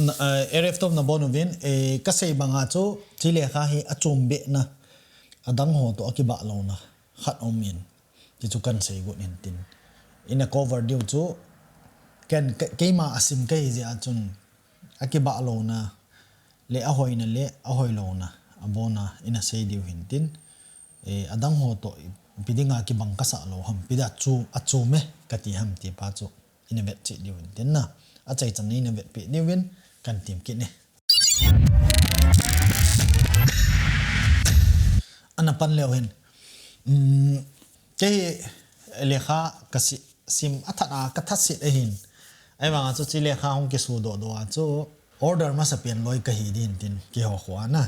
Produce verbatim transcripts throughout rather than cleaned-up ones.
Na, eh, Aref Tom nabon uvin, eh, kasei banga chu, chi lekha hi achom behna, adang ho toh akibah louna khat um in, ti chu kahin seigot in tin. Ina cover diu chu, ken, ke-, keima asim kahi jeh a chun, akibah louna, le ahoina le ahoi louna, abona ina sei diu hin tin, eh, adang ho toh ipi dinga kibang kasah lou ham, ipi dia chu achom e kati ham ti pa chu ina vet cheh diu hin tin na. Achaichan ina vetpeh diu hin kahin tem kit e. Ana pan leu hin. Um, kei hi lekha kasi sim athat a kathat sit ahin. Ahivanga chu chi lekha hung kisu doh doh a chu order masapen loi kahi din tin keiho khoa na.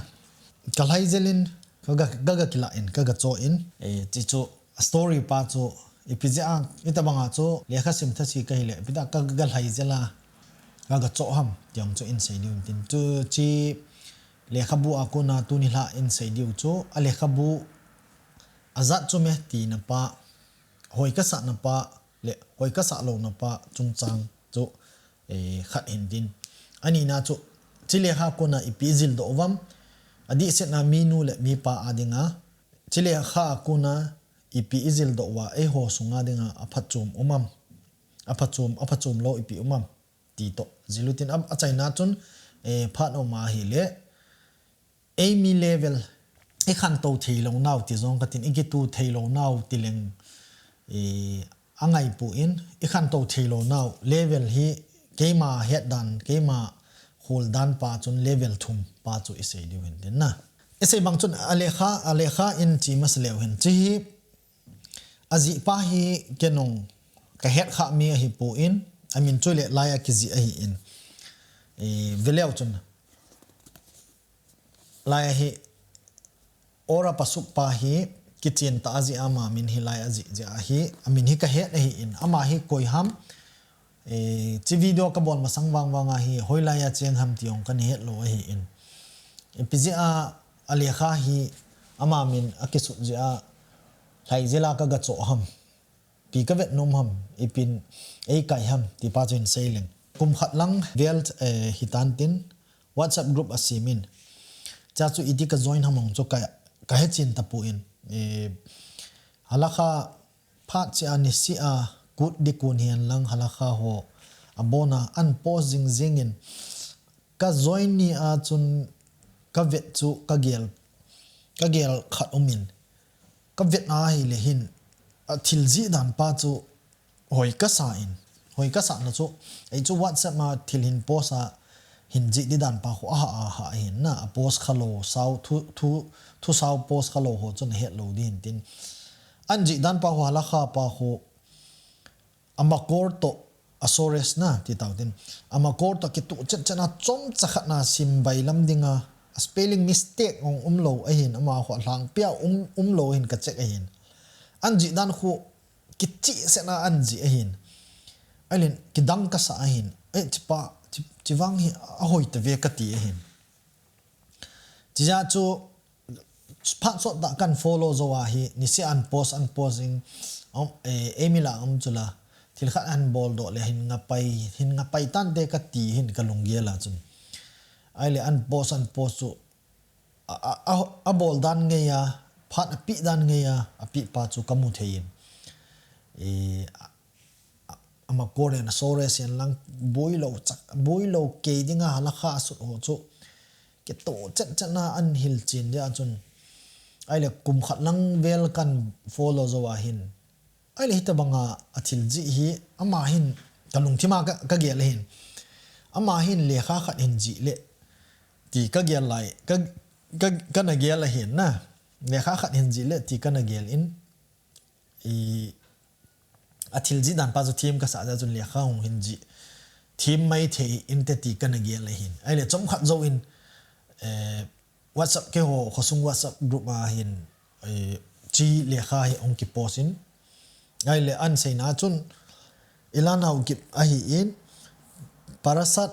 Kalhai jel in kaga, kaga kilah in kaga choh in. Eh, chi chu a story pa chu ipi jeh a, itobanga chu lekha sim tha si kahi le, ipi dia kaga lhai jel a kaga choh ham, ti jong chu in sei diu tin. Chu chi lekhabu a kona tuni lha in sei diu chu, a lekhabu ajat chu me tina pa, hoi kasahna pa, le hoi kasah louna pa chungchang chu, eh, khat hin tin. Anina chu, chi lekha kona ipi jil doh uvam, adihsetna minu le mipa a dinga, chi lekha kona ipi ijil doh uva, eiho sunga dinga aphatchom um am, aphatchom, aphatchom lou ipi um am, ti toh jil u tin a, achaina chun, eh, phat um ahile, eimi level, ikhantou thei lou nau ti jong katin, ikitoh thei lou nau ti leng, eh, angai poi, ikhantou thei lou nau level hi keima het dan, keima hol dan pa chun level thum pa chu isei diu hin tin na. Isei bang chun a lekha, a lekha in chi masa leu hin. Chi hi ajih pa hi kei nung kahet kha mi ahipoi, amin chu le lai a kijih ahin. Eh, ve leu chun. Lai a hi Ora Pasuk pa hi kichen ta ajih ama min hi lai ajih jeh ahi, amin hi kahet ahin, ama hi koi ham, eh, chi video kabol masang vang vang a hi, hoilai a cheng ham ti jong kana het lou ahin. Ipi jeh a, a lekha hi ama min akisut jeh a, lhai jel a kaga choh ham. Ipi kavet nom ham, ipin eikai ham, ti pa chu in sei leng. Kum khat lang vel, eh, hitan tin, WhatsApp group asem in. Chua chu iti ka join ham ong chu ka, kahe chen tapon. Eh, halakha phat chia nisih a kut ding kon hihen lang halakha ho abona an post jing jing in. Ka join ni a chun kavet chu kagel, kagel khat um in. Kavet a ahile hin, athil jih dan pa chu hoi kasa in. Hoi kasah na chu, ei chu WhatsApp a thil hin post a, hin jih ding dan pa khu aha aha hin na, a post khalou, sao, thu, thu, thu sao post khalou ho chun ahet lou ding hin tin. An jih dan pa khu halakha pa khu, Amakor toh Azores na, ti tau tin. Amakor toh kitoh chet chet na chomcha khat na sim bailam dinga, a spelling mistake ong umlou ahin, ama khu alhangpia um, umlou ahin ka check ahin. An jih dan khu kichih sena an jih ahin. Ahilen kidang kasa ahin. Eh, chi pa, chi, chi vang hi ahoi tave kati ahin. Chijeh chu phat sot tah kan follow jou ahi, nisih an post, an post in, um, eh, eimi la um chu la, thil khat an bol doh le hin ngapai, hin ngapai tante kati hin ka lunggel a chun. Ahile an post, an post chu, a, a, a, abol dan ngei a, phat apeh dan ngei a, apeh pa chu kamu thei in. Eh, a, a, Amakor in Azores in lang boilou chak, boilou kei dinga halakha asut ho chu. Kitoh chet chet na an hilchen dia chun. Ahile kum khat lang vel kan follow jou ahin. Ahile hitabanga athil jih hi ama hin ka lungthima ka, kagel ahin. Ama hin lekha khat hin jih le ti kagel lai, ka, ka, kana gel ahin na. Lekha khat hin jih le ti kana gel in. I, athil jih dan pa chu them kasah jeh chun lekha hung hin jih. Them mai thei inte ti kana gel ahin. Ahile chomkhat jouvin, eh, WhatsApp keiho, khosung WhatsApp group a hin, eh, chi lekha hi hung kipost in. Ahile an seina chun, Ilana Haokip ahin, Parashat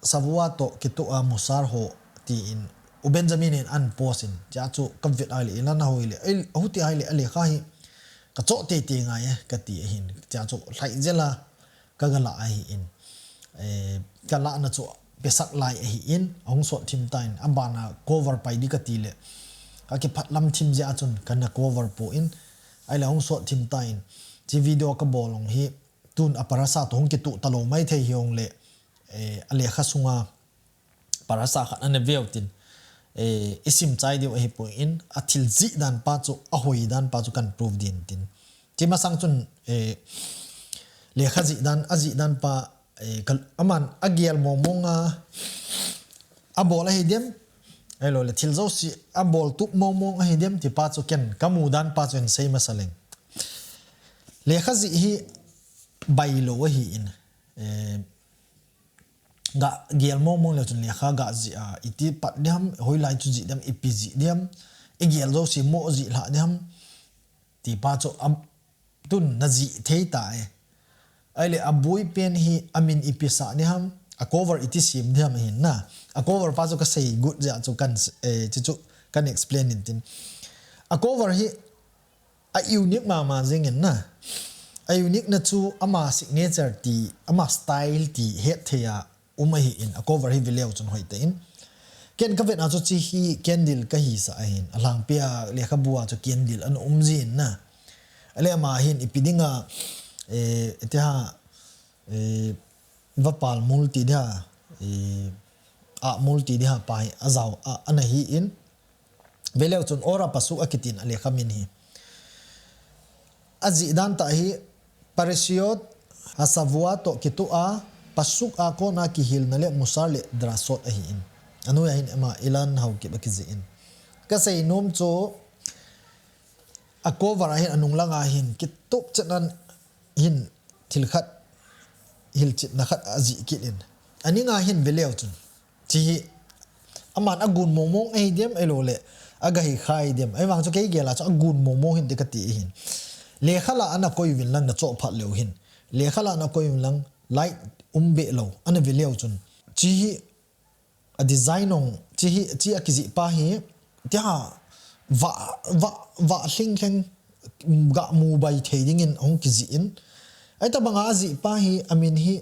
Shavua toh kitoh a Musar ho tin, U Benjamin in an post in, chua chu kavet ahile, Ilana Haokip le, ei, ahuti ahile, alekha hi, kachoh teitei ngai e, kati ahin, chua chu lhai jel a, kaga la ahin, eh, kalah na chu, pesak lai ahi in, ahung sot thim tan, abana cover pai di kati le, akiphat lam thim jeh a chun kana cover pon, ahile ahung sot thim tan, chi video kabol hung hi, tun a parasha toh hung kituh talou maithei hijongle, eh, alekha sunga parasha khat ana veu tin, eh, isim chai diu ahipon, athil jih dan pa chu, ahoi dan pa chu kan prove din tin. Chi masang chun, eh, lekha jih dan, ajih dan pa, eh, ka, aman agel mong mong a, abol ahi dem, ahilou le thil jouse abol tup mong mong ahi dem, ti pa chu ken kamu dan pa chu hin sei masa leng. Lekha jih hi bailou ahi in, eh, ga gel mong mong le chun lekha ga jih a, iti pat diam, hoilai chu jih diam, ipi jih diam, igel jouse mo jih lha diam, ti pa chu am, tun na jih thei ta e. Ahile aboi pen hi amin ipi sa diam, a cover iti sim diam hin na. A cover pa chu kasei got jeh a chu kan, eh, chi chu kan explain in tin. A cover hi a unique mama jing in na. A unique na chu ama signature ti, ama style ti het thei a um ahi in, a cover hi veleu chun hoi ta in. Ken kavet na chu chi hi candle kahi sa ahin, alhangpi a lekhabu a chu candle ana um jin na. Ale ama hin ipi dinga, eh, iti ha, eh, vapal mul ti dia, eh, a mul ti dia pa hi ajao a, ana hi in. Veleu chun Or HaPasuk akitin alekha min hi. Ajih dan ta hi Parashiyot HaShavua toh kitoh a, Pasuk a kona kihilna le Musar le Drashot ahi in. Anoi a hin ama Illan Haokip akijih in. Kasei nom chu a cover a hin anung lang a hin kitup chet nan hin thil khat, hilchetna khat ajih kit in. Aning a hin veleu chun. Chi hi, aman agun mong mong ahi dem, ahilou le, aga hi khai dem. Ahivang chu kei gel a chu agun mong mong hin ti kati ahin. Lekha la ana koi uvin lang na choh phat leu hin. Lekha la ana koi uvin lang, light um be lou, ana veleu chun. Chi hi, a design ong, chi hi, chi akijih pa hi, tia, va, va, va hling hling, ga mu bai thei dingin ahung kijih in. Ahi tabanga ajih pa hi, amin hi,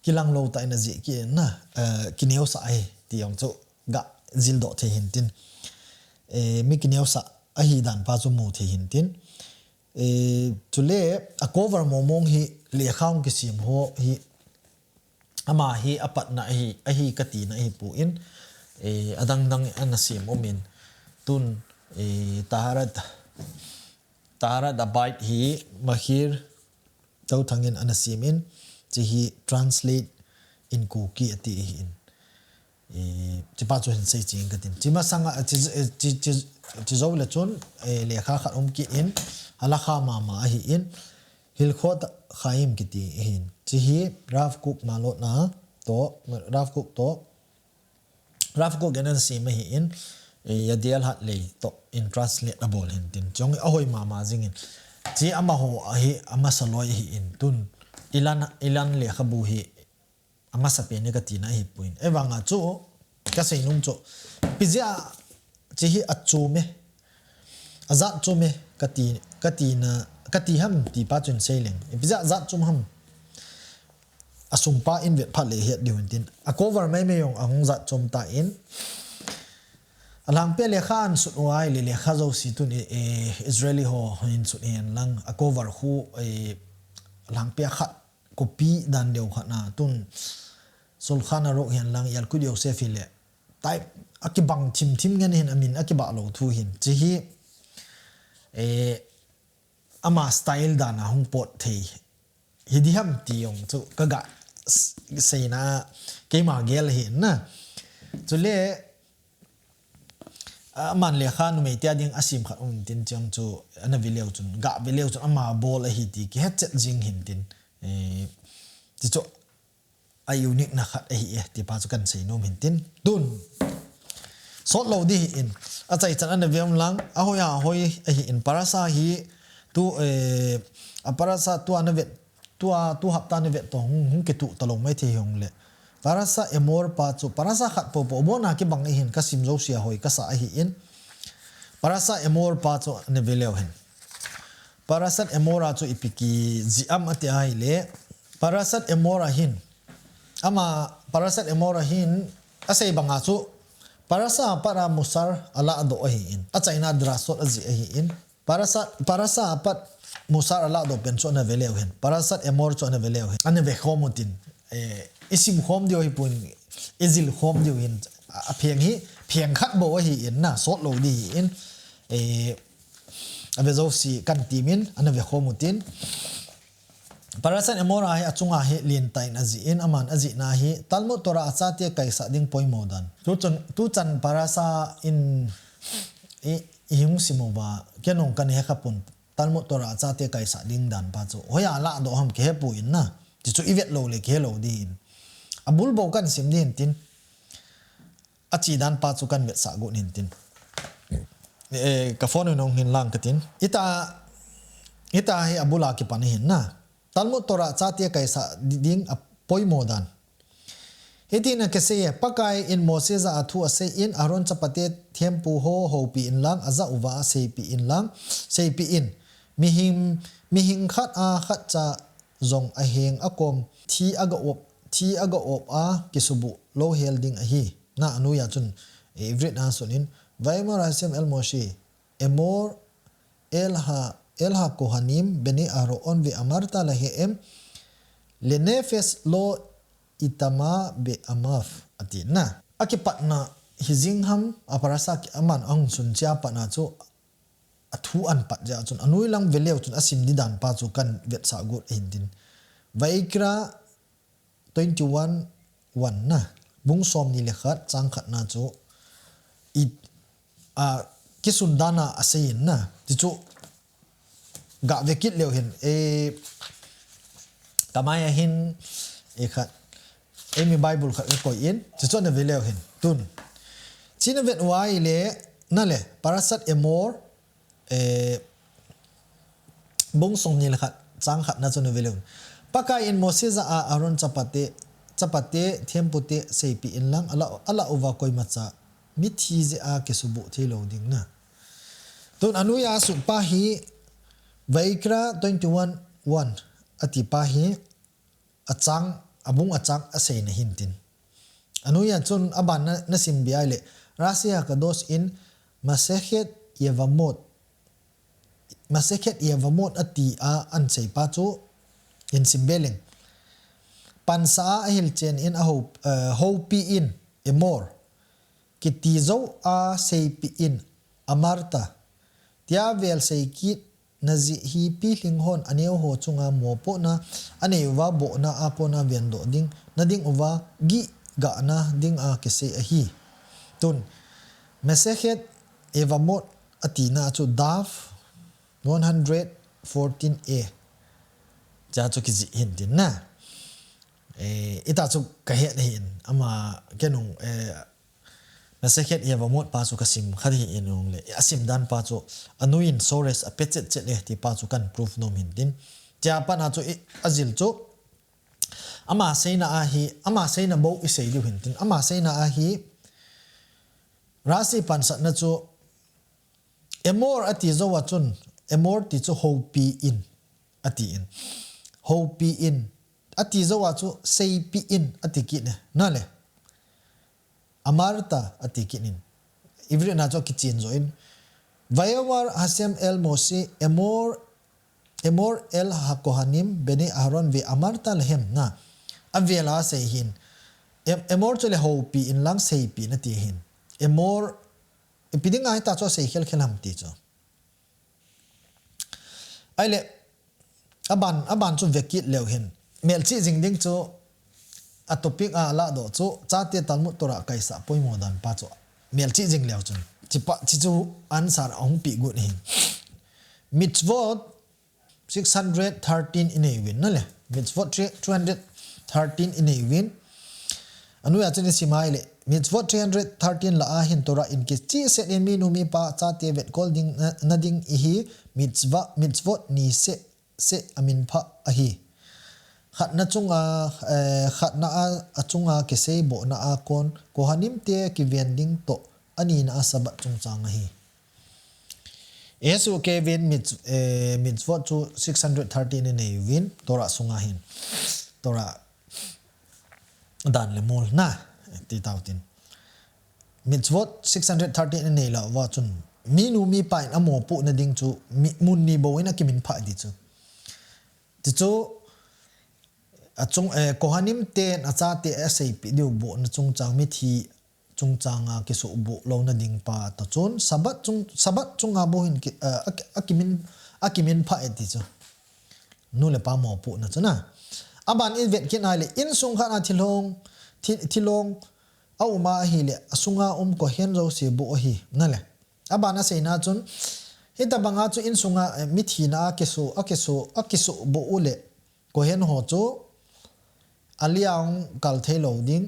kilang lou ta in ajih kit in na, eh, kineosah ahi ti jong chu ga jildoh thei hin tin. Eh, mi kineosah ahi dan pa chu mu thei hin tin. Eh, chule a cover mong mong hi lekha hung kisem ho hi ama hi apatna ahi, ahi katina ahipon, eh, adang dang ana sem um in tun, eh, Taharat, Taharat Abait hi Mahir Touthang in ana sem in, chi hi translate in Kuki ati ahi in. Eh, chi pa chu hin sei ching katin. Chi masanga, chi, chi, chi, chi jou le chun, eh, lekha khat um kit in, halakha mama ahi in, Hilchot HaChaim kiti ahi in. Chi hi Rav Kook malotna toh, Rav Kook toh, Rav Kook in ana sem ahi in, eh, Yadei Alhat Lei toh in translate abol hin tin. Chong ahoi mama jing in. Chi amaho ahi, amasa loi ahi in. Tun, Illan, Illan lekhabu hi, amasa pen e katina ahipon. Ahivanga chu, kasei nom chu. Ipi jeh a, chi hi achom e. Ajat chom e, kati, katina, kati ham ti pa chun sei leng. Ipi jeh a ajat chom ham. Asung pa in vet phat le het diu hin tin. A cover mai mai jong ahung jat chom ta in. Alhangpi a lekha ahin sut u ahile lekha jouse tun, eh, eh, Israeli ho hin sut hen lang. A cover khu, eh, alhangpi a khat copy dan deu khat na tun. Shulchan Aruch hen lang, Yalkut Yosef hile. Type akibang thim thim ngen hin amin akibah lou thu hin. Chi hi, eh, ama style dan a hung pot thei. Hi di ham ti jong chu kaga s-, seina keima gel hin na. Chule, aman lekha numei tia ding asem khat um tin chong chu ana veleu chun, ga veleu chun ama bol ahi ti kihet chet jing hin tin. Eh, ti chu a unique na khat ahi e, ti pa chu kan sei nom hin tin. Tun. Sot lou di hi in. Achaichan ana ve um lang. Ahoi ahoi ahi in. Parasha hi tu, eh, a parasha tua ana vet, tua, tu hapta ana vet toh hung, hung kituh talou maithei hijongle. Parasha Emor pa chu, parasha khat popo, abona kibang ahi in, kasim jouse a hoi kasa ahi in. Parasha Emor pa chu ana veleu hen. Parashat Emor a chu ipi kijih am ati ahile. Parashat Emor a hin. Ama Parashat Emor ahin, asei banga chu, Parashat apat a Musar alahdoh ahin, achaina Drashot ajih ahin, Parashat, Parashat apat Musar alahdoh pen chu ana ve leu hen, Parashat Emor chu ana ve leu hen, ana ve khom utin, eh, isim khom diu ahipon, ijil khom diu hin, a, apheng hi, pheng khat bou ahin na, sot lou ding ahin, eh, ave jouse kan timin, ana ve khom utin. Parashat Emor a hi achunga hi lentah in ajih in, aman ajihna hi Talmud Torah achate kaisah ding poimo dan. Tuchun, tuchan Parashat in i, ihung sim uva, kei nung kan hekha pon Talmud Torah achate kaisah ding dan pa chu hoiya lahdoh ham kihepoi na. Tichu ivet lou le kihe lou ding ahin. Abul bou kan sim ding ahin tin. Achi dan pa chu kan vetsah got in tin. Eh, ka phone in hung hin lang katin. Ita, ita hi abul a kipan ahin na. Talmud Torah achate kaisah di-, ding apoimo dan. Hitin akisei e, Pakai in Moses jah a thu asei in, Aaron chapate thempu ho houpi in lang, ajah uva seipi in lang, seipi in. Mihem, mihem khat a khat cha jong aheng akom, thi aga op, thi aga op a kisubuh louhel ding ahi. Na, anoiya chun, eh, Ivrit a sun in, Vayomer Hashem el Moshe, Emor el ha, el ha Kohanim bnei Aaron ve'amarta lahem, lenefesh lo itama be'amav, ati na. Akipatna hijing ham, a parasha ki-, aman ahung sun chia patna chu, athu ahin pat jeh chun, anoi lang ve leu chun asim di dan pa chu kan vetsah got ahin tin. Vayikra twenty-one one na, bung somni le khat, chang khatna chu, i, a, kisun dan a asei in na, tichu, ga ve kit leu hen, e, kamai ahin, e khat, eimi Bible khat kakoi in, tichu ana ve leu hen, tun. Chuna vet uva ahile, na le, Parashat Emor, Eh, bung somni le khat, chang khatna chu ana ve leu hen. Pakai in Moses jah a Aaron chapate, chapate, thempute seipi in lang, alah, alah uva koimacha mithi jeh a kisubuh thei lou ding na. Tun anoiya asut pa hi, Vayikra twenty-one one ati pa hi, achang, abung achang aseina ahin tin. Anoiya chun aban na, nasim be ahile, Rashi HaKadosh in Masechet Yevamot, Masechet Yevamot ati a ahin sei pa chu hin sim be leng. Pansah a ahilchen in ahou, eh, houpi in, Emor, kiti jou a seipi in, Amarta, tia vel sei kit najeh hi pilhing hon aneo ho chunga mopohna anei uva bohna a kona vendoh ding, nading uva gihgahna dinga kisei ahi. Tun, Masechet Yevamot atina chu daf one hundred fourteen a. Cha chu kijih hin tin na. Eh, ita chu kahet ahin, ama kei nung, eh, Masechet Yevamot pa chu kasim kha ahin le, asim dan pa chu, anoiyin source ape chet chet e ti pa chu kan proof nom hin tin. Chia patna chu i, ajil chu, ama seina ahi, ama seina bou isei diu hin tin. Ama seina ahi, Rashi pansatna chu, Emor ati jou a chun, Emor ti chu houpi in, ati in. Houpi in, ati jou a chu seipi in, ati kit ne, na le. Amarta ati kit in. Ivrit na chu kichin jou in. Vayomer Hashem el Moshe, Emor, Emor el haKohanim bnei Aaron ve'amarta lahem na. Avel a asei hin. Em-, Emor chu le houpi in lang seipi in ati hin. Emor, ipi dinga hita chu asei khel khel ham ti chu. Ahile, aban, aban chu ve kit leu hen. Melchih jing ding chu, a topic a lahdoh chu, chate Talmud Torah kaisah poimo dan pa chu. Melchih jing leu chun. Chi pa, chi chu answer ahung pe got hin. Mitzvot six hundred thirteen inei uvin, na le. Mitzvot three, two hundred thirteen inei uvin. Anoiya chun isim ahile, Mitzvot three hundred thirteen lah a hin Torah in kichih set in minu mipa chate vetkol ding na, nading ihi mitzvah, mitzvot ni seh seh amin phah ahi. Khatna chunga, eh, khatna a, achunga kisei bohna a kon, Kohanim te kiven ding toh, anina a Sabbath chungchang ahi. Jesu Kevin mitz-, eh, mitzvot chu six hundred thirteen inei uvin, Torah sunga hin. Torah. dan le mol na, ti tau tin. Mitzvot six hundred thirteen a nei la va chun, mi nu mi pa in a mopohna ding chu, mi, mun ni bou in a kimin phah di chu. Ti chu, a chung, eh, Kohanim ten a chate a seipeh diu bohna chungchang mithi chungchang a kisuhboh louna ding pa ta chun, Sabbath chung, Sabbath chunga bou hin ki, eh, a, a kimin, a kimin phah e ti chu. Nu le pa mopohna chu na. A ban i vet kit nai le, insung khat a thilong, thi, thilong, a um a ahile, a sunga um Kohen jouse boh ahi, na le. A ban a seina chun, hitabanga chu insunga, eh, mithi na a kisu, a kisu, a kisuhboh u le, Kohen ho chu, a liang kal thei lo ding,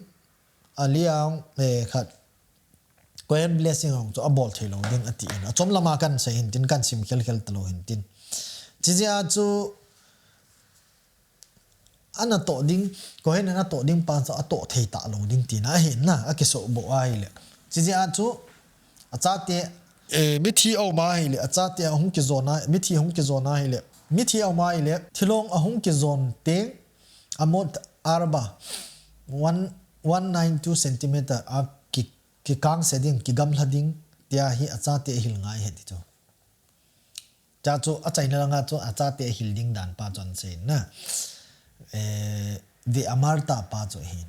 a liang, eh, khat, Kohen blessing hong chu a bol thei lo ding a ti in. A chom lama kan sei hin tin, kan sim khel khel ta lo hin tin. Chi jeh a chu, ana toh ding, Kohen in a toh ding pa chu a toh thei ta lo ding tina ahi na, a kisuhboh ahile. Chi jeh a chu, a chate, eh, mithi a um ahile, a chate a hung kijon a, mithi hung kijon ahile. Mithi a um ahile, thilong a hung kijon teng, amot arba, one, one nine two centimeter a ki, kikang se ding, kigamla ding, tia hi a chate a hil ngai ahi ti chu. Cha chu a chaina langa chu a chate a hil ding dan pa chu an sei na. Eh, ve'amarta pa chu hin.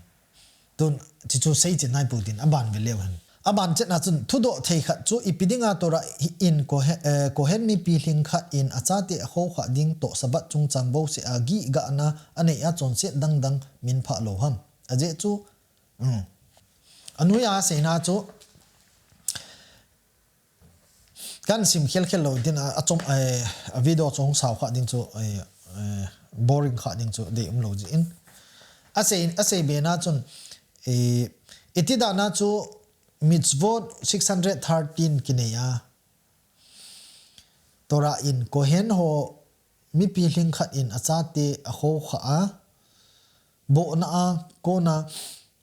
Tun, chi chu sei chin nai pu tin, a ban ve leu hen. A ban chetna chun, thudoh thei khat chu ipi dinga Torah hi in Kohe-, eh, Kohen mipi lhing khat in a chate a khokhah ding toh Sabbath chungchang bouseh a gihgahna a nei a chonset dangdang min phah lo ham. A jeh chu, um. A nuia a seina chu, kan sim khel khel lo din a, a chom, eh, a video chu hung sao kha ding chu, eh, eh, boring kha ding chu dei um lo jin. A sei, a sei bena chun, eh, iti dana chu mitzvot six hundred thirteen kinei a. Torah in Kohen ho mipi lhing khat in a chate a khokhah a, bohna a kona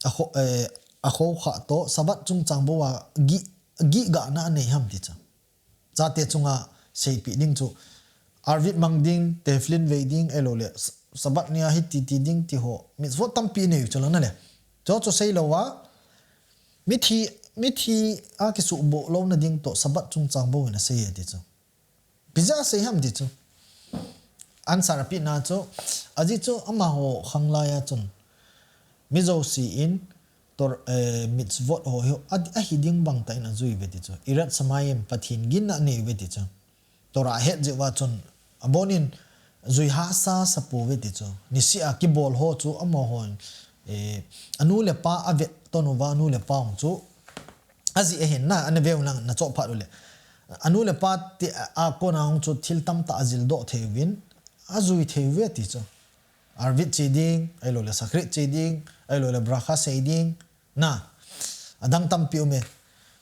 a kho, eh, a khokhah toh, Sabbath chungchang bou a gih, gihgahna a nei ham ti chu. Chate chunga seipeh ding chu, Arvit mang ding, Tefillin vei ding, ahilou le, S-, Sabbath nia hiti ti ding ti ho, mitzvot tampi nei u chu lo na le. Chu chu sei lou a, mithi, mithi a kisuhboh louna ding toh, Sabbath chungchang bou in a sei e ti chu. Ipi jeh a sei ham ti chu. Answer a pehna chu, ajeh chu amaho khanglai a chun, mi jouse in Tor-, eh, mitzvot ho hi, a, ahi ding bang tah in a jui uve ti chu. Yirat Shamayim, Pathen ginna a nei uve ti chu. Torah a het jeh uva chun, abon in jui hahsa sa pouve ti chu. Niseh a kibol ho chu amahon, eh, anu le apa a vetton uva, anu le apa hung chu, ajeh ahin na, ana veu lang na choh phat u le. Anu le apa te a, a kona hung chu thil tamtah a jildoh thei uvin, a jui thei uve ti chu. Arvit che ding, ahilou le Shachrit che ding, ahilou le Bracha sei ding, na. Adang tampi um e.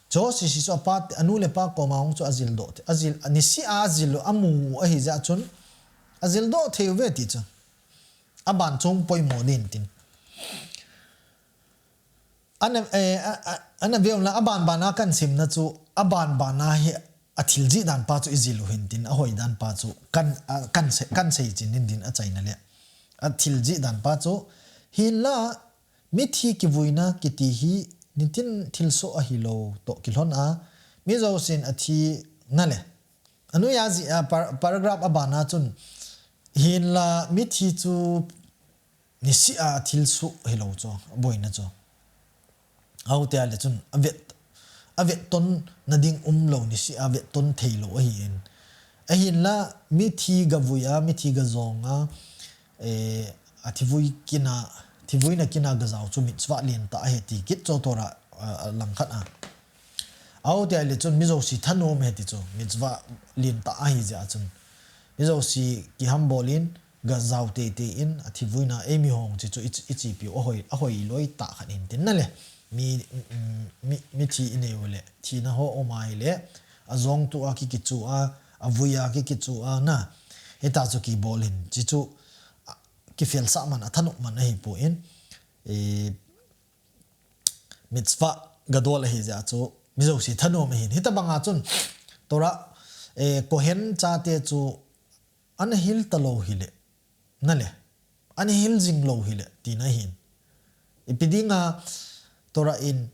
Chu sisi chu apa te, anu le apa koma hung chu a jildoh thei, a jil, a niseh a a jil u, a mu u ahi jeh chun, a jildoh thei uve ti chu. A ban chu hung poimo din tin. Ana, eh, a, a, ana veu lang, a ban ban a kan simna chu, a ban ban a hi a thil jih dan pa chu i jil u hin tin, a hoi dan pa chu kan, a, kan sei, kan sei chin in din a chaina le. A thil jih dan pa chu, hinla, mithi kivuina kiti hi nitin thilsoh ahi lou toh kilhon a, mi jousen a thi na le. A nuia jih a par-, paragraph a ban a chun, hinla mithi chu niseh a thilsoh hilou chu, a boina chu. Ahou tia le chun, a vet, a vetton na ding um lou niseh a vetton thei lou ahi in. Ahinla, mithi ga vui a, mithi ga jong a, eh, a thivui kin a, thivuina kin a ga jao chu mitzvah lentah ahi ti kit chu Torah, ah, langkhat a. Ahou tia le chun mi jouse thanom ahi ti chu, mitzvah lentah ahi jeh chun. Mi jouse kihambol in, ga jao teitei in, a thivuina eimi hung chi chu i, i chepi u a hoi, a hoi loi tah khat in tin na le. Mi, mm, mi, mithi i nei u le, thina ho um a ahile, a jong tu a ki kichu a, a vui a ki kichu a na. Hita chu kibol in, chi chu, a, kifelsah man, a thanop man ahi poi, eh, mitzvah gadol ahi jeh chu, mi jouse thanom ahin. Hita banga chun, Torah, eh, Kohen chate chu, ana hil ta lou hile, na le, ana hil jing lou hile, tina ahin. Ipi dinga Torah in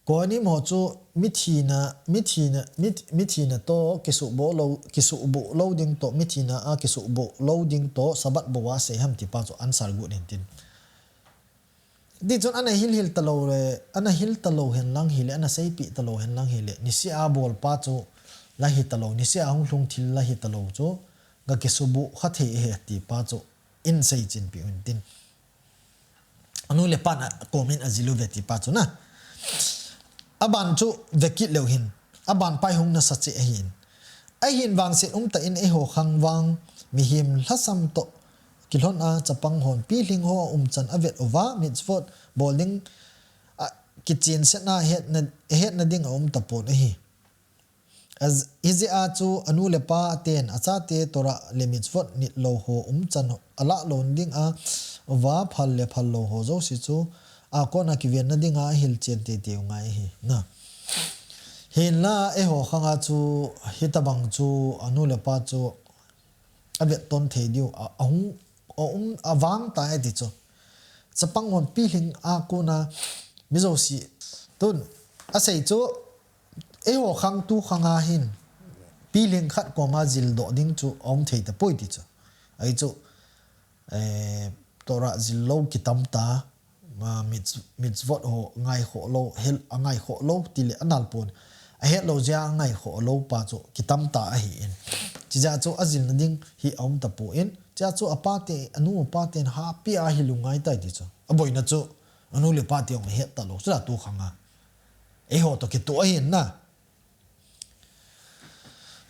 Kohanim ho chu mithina, mithina, mit, mithina to kisuhboh lou, kisuhboh lou ding to, mithina a kisuhboh lou ding to Sabbath bou a sei ham ti pa chu answer got in tin. Tichun ana hilhil talou le, ana hil talou hen lang hile, ana seipeh talou hen lang hile, niseh a bol pa chu la hi talou, niseh a hung lhung thil la hi talou chu, ga kisuhboh kha thei ahi ti pa chu, in sei chin peh un tin. Anu le pan a komin ajil uve ti pa chu na. Aban chu vekit leu hin. Aban pai hung nasa cheh ahin. Ahin vangset umtah in eiho khang vang mihem lhasam to kilhon a chapang hon pilhing ho aumchan avet uva mitzvot bol ding a kichensetna hetna, hetna ding aum tapon ahi. Hijeh a chu anu le pa ten achate Torah le mitzvot nit lou ho umchan alah lou ding a, uva phal le phal lou ho jouse chu a kona kivenna dinga ahilchen teitei u ngai ahi. Na. Hinla eiho khanga chu hitabang chu anu le pa chu avetton thei diu a, ahung, aum, avang ta e ti chu. Chapang hon pilhing a kona mi jouse tun asei chu eiho khang tu khanga hin pilhing khat koma jildoh ding chu aum thei tapoi ti chu. Ahi chu, eh, Torah jil lou kitam ta, ma mitz-, mitzvot ho ngaikhoh lou, hel, angaikhoh lou ti le anal pon. Ahet lou jeh a angaikhoh lou pa chu kitam ta ahin. Chijeh chu ajilna ding hi aum tapon. Chijeh chu apa te, anu apa ten happy a hil u ngai tai ti chu. Aboina chu anu le pa te hung het talou chu la tu khanga. Eiho to kitoh ahin na.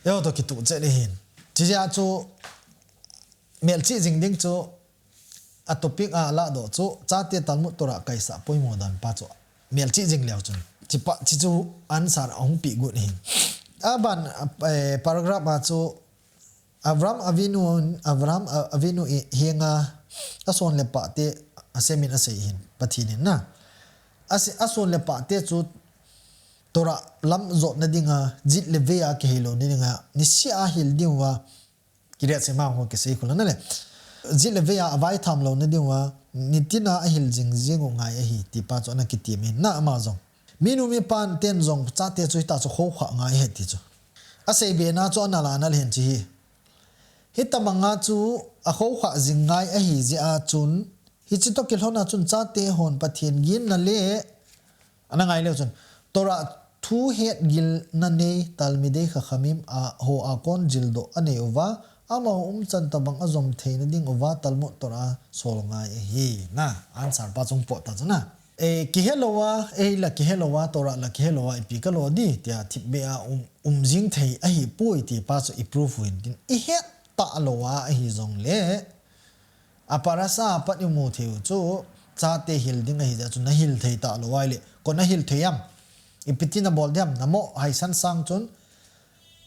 Eiho to kitoh chet ahin. Chijeh chu melchih jing ding chu a topic a ladoh chu chate Talmud Torah kaisah poimo dan pa chu melchih jing leu chun. Chi pa, chi chu answer ahung peh got ahin. Aban, eh, paragraph a chu Avraham Avinu, Avraham Avinu henga ason le pah te asemin asei hin, Pathen in na. Ase-, ason le pah te chu Torah lam jotna dinga, jit le vei a kihei louna dinga, niseh a hil diuva, kireset ma ho kisei khula na le. Jit le vei a avaitham louna diuva, nitina ahil jing jing u ngai ahi, ti pa chu ana kitem in na ama jong. Minu mipan ten jong chate chu hita chu khoukhah ngai ahi ti chu. Asei bena chu ana la na le hin chi hi. Hitabanga chu akhoukhah jing ngai ahi jeh a chun, hiche to kilhon a chun chate hon Pathen ginna le, ana ngai leu chun, Torah thu hetgilna nei Talmidei Chachamim a ho a kon jildoh anei uva, amaho umchan tabang ajom theina ding uva Talmud Torah a sol ngai ahi. Na, answer pa chu hung pot ta chu na. Eh, kihe lou a, eh, la kihe lou a, Torah la kihe lou a, ipi kalo di, tia thipbeh a um, um jing thei ahipoi ti pa chu i proof u hin tin. I het talou a ahi jongle, a parasha a pat i mu thei u chu, chate hil ding ahi jeh chu na hil thei talou a ahile, koi na hil thei am? Ipi ti na bol ding am? Na mo haisan sang chun,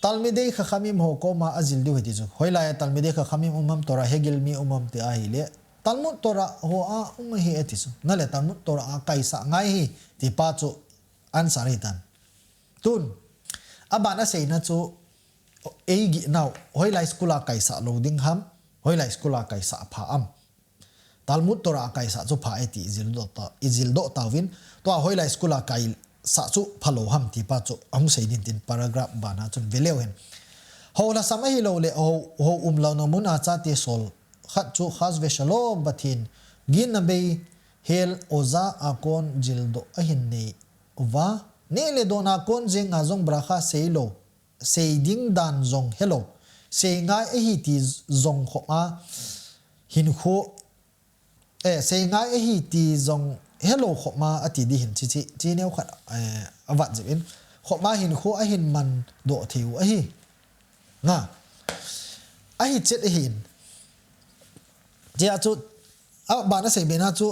Talmidei Chachamim ho koma ajil diu ahi ti chu. Hoilai a Talmidei Chachamim um am, Torah hegil mi um am ti ahile, Talmud Torah ho a um ahi ati chu. Na le Talmud Torah a kaisah ngai ahi, ti pa chu answer ahi tan. Tun, aban aseina chu, ei gihnau, hoilai school a kaisah lou ding ham, hoilai school a kaisah pha am? Talmud Torah a kaisah chu pha e ti i jildoh ta, i jildoh tauvin, tua hoilai school a kaisah chu phalou ham ti pa chu ahung sei din tin paragraph bana chun ve leu hen. Ho lhasam ahilou le ho, ho umlouna mun a chate sol khat chu chas ve shalom Pathen ginna bei hel oja a kon jildoh ahin nei uva, neh le don a kon jenga jong bracha sei lou, sei ding dan jong helou, sei ngai ahi ti jong khop a hinkho, eh, sei ngai ahi ti jong helou khop a ati di hin chi, chi, chi neo khat, eh, avat jep in, khop a hinkho ahin man doh thei u ahi. Nga. Ahi chet ahin. Tia chu, aban asei bena chu,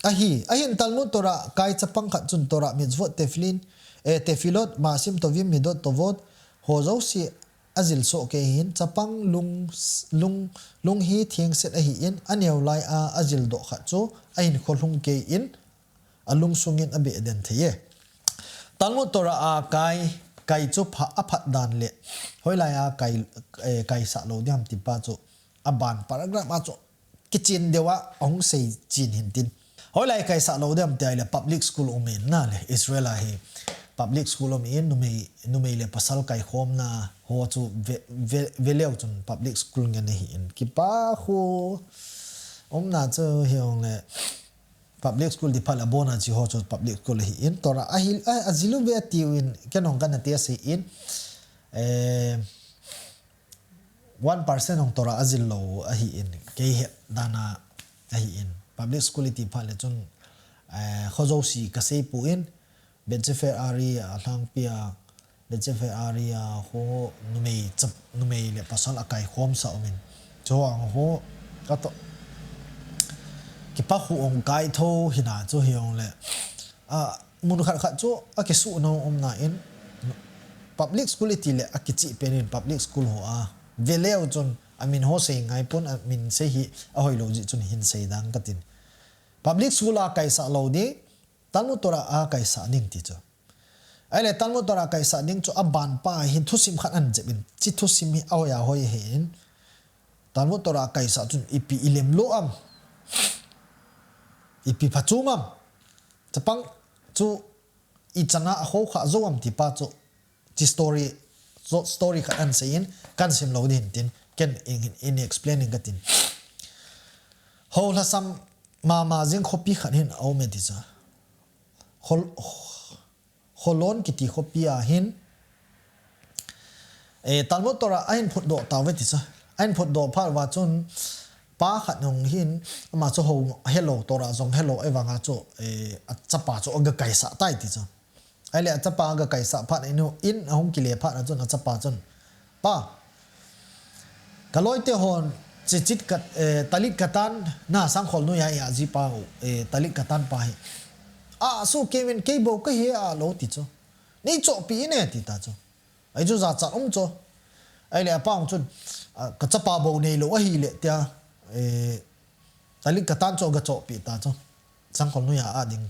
ahi, ahin Talmud Torah kai chapang khat chun Torah, mitzvot, tefillin, eh, tefillot, maasim tovim, midot tovot, ho jouse ajil soh kei hin, chapang lung, lung, lung hi thengset ahin, aneo lai a ajildoh khat chu, ahinkho lhung kei in, alungsung in abeh den thei e. Talmud Torah a kai, kai chu pha, aphat dan le, hoilai a kai, eh, kaisah lou ding ham ti pa chu, aban paragraph a chu, kichen deu a ahung sei chen hin tin. Hoilai kaisah lou dem ti ahile public school um in na le Israel a hi public school um in numei, numei le pasal kaikhomna ho chu ve, ve, veleu chun public school ngen ahi in kipa khu umna chu hijongle public school ti phat le abona chi ho chu public school ahi in Torah ahi a, ajilu ve tiu in kenong kana ti ase in eh, one percent hong Torah ajil lou ahi in kei het dana ahi in public school iti phat le chun eh, khojosi kasei pu in Beit Sefer Ari a lhangpi a Beit Sefer Ari a ho numei chap numei le pasal akai khom sa um in chu ang ho kato kipa khu ong kai tho hina chu hijongle a mun khat khat chu akisuh nau umna in public school iti le akichi pen in public school ho a veleu chun amin ho sei ngai pon amin sei hi ahoilou ji chun hin sei dang katin public school a kaisah lou di Talmud Torah a kaisah ding ti chu ahile Talmud Torah kaisah ding chu aban pa hin thusim khat an jep in chi thusim hi ahoi ahoi ahi in Talmud Torah kaisah chun ipi ilem lo am ipi phachum am chapang chu ichana aho kha jo am ti pa chu chi story so story khat an sei in kan sim lou din tin ken in, in explaining katin ho lhasam mama jing khopi khat hin aume ti cha Holon kiti khopi a hin eh, Talmud Torah ahin phutdoh tauve ti cha ahin phutdoh phat uva chun pa khat hung hin ama chu ho helou Torah jong helou ahivanga chu eh, achapa chu aga kaisah tai ti cha ahile achapa aga kaisah phat in in ahung kile phat na chun achapa chun pa Kaloite hon chichit kat eh, talit katan na sangkhol noiya ya ji pa eh, talit katan pa hi a su kemin kei bou kahi a lou ti chu nei chohpi ne ti ta chu ai chu jachat um chu ahile apa hung chun ah, kachapa bou neilou ahile tia eh, talit katan chu aga chohpi ta chu sangkhol noiya a ding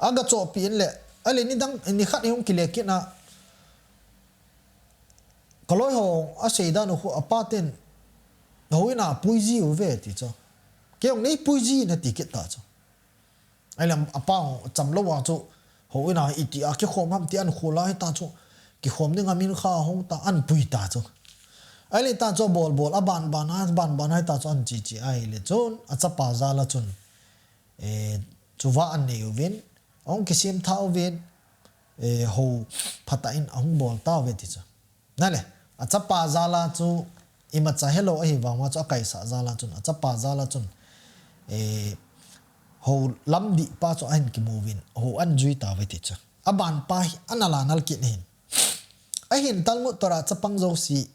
aga chohpi in le ahile nidang nikhat hung kile kit na Kaloi ho asei dan u khu apa ten houin a pui ji uve ti chu. Kei jong nei pui ji na ti kit ta chu. Ahile apa ho chamlou a chu houin a iti a kikhom ham ti an khol a hita chu. Kikhom ding a min kha hung ta an pui ta chu. Ahile ta chu bol bol a ban ban a ban ban a hita chu an chi chi ahile chun achapa jal a chun. Eh, chuva an nei uvin, ahung kisim tha uvin, eh, hou phatah in ahung bol tauve ti chu. Nale, achapa jal a chu imacha helou ahi vang uva chu akaisah jal a chun, achapa jal a chun, eh, hou lamdih pa chu ahin kimu uvin, hou an jui tauve ti chu. Aban pa hi ana la nal kit ahin. Ahin Talmud Torah chapang jouse